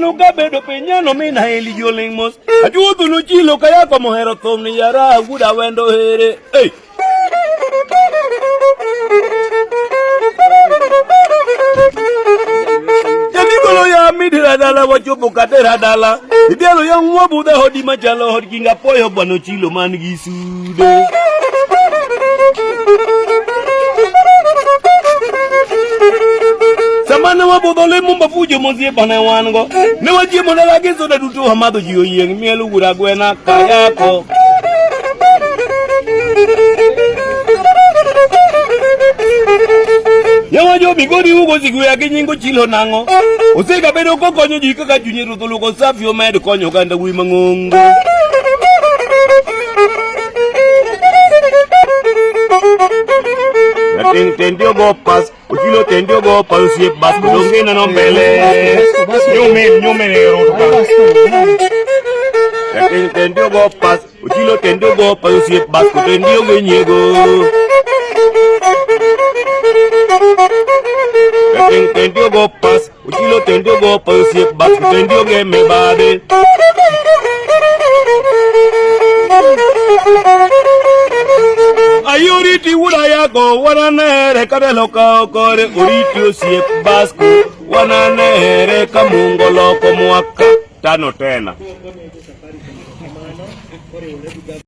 Aneno ka bedo piny neno mina eli joling mos. Ajuodho nochilo kayako mohero thum ni yara guda wendo here. Hey. Jadhigolo ya midira dala wachopo katera dala. Idhialo ya ng'wa budha hodi machalo hod kinga poyo bwana Ochilo man gi sude. Sama ne wabudho lemo mafujo mosiepa ne wan go. Ne wachiemo dala gi soda duto wamadho ji oyieng' miel ugura gwena kayako. Yawa jo migori ugo sigwe gi nyingo chilo nang'o. Osega bedo kokonyo ji kaka chunye ruoth oluoko safi omed konyo oganda wuoyi mang'ongo. Rating tendi ogo pas, ochilo tendi ogo pas osiep bas donge neno mbele. Nyume nyume ne roto ka. Rating tendi ogo pas, ochilo tendi ogo pas osiep bas tendi onge nyiego. Rating tendi ogo pas, ochilo tendi ogo pas osiep bas tendi onge mibadhi. Ayoriti wuda yako wananere kadelo kao kore oriti osiep basko wananere kamungo loko mwaka tano tena.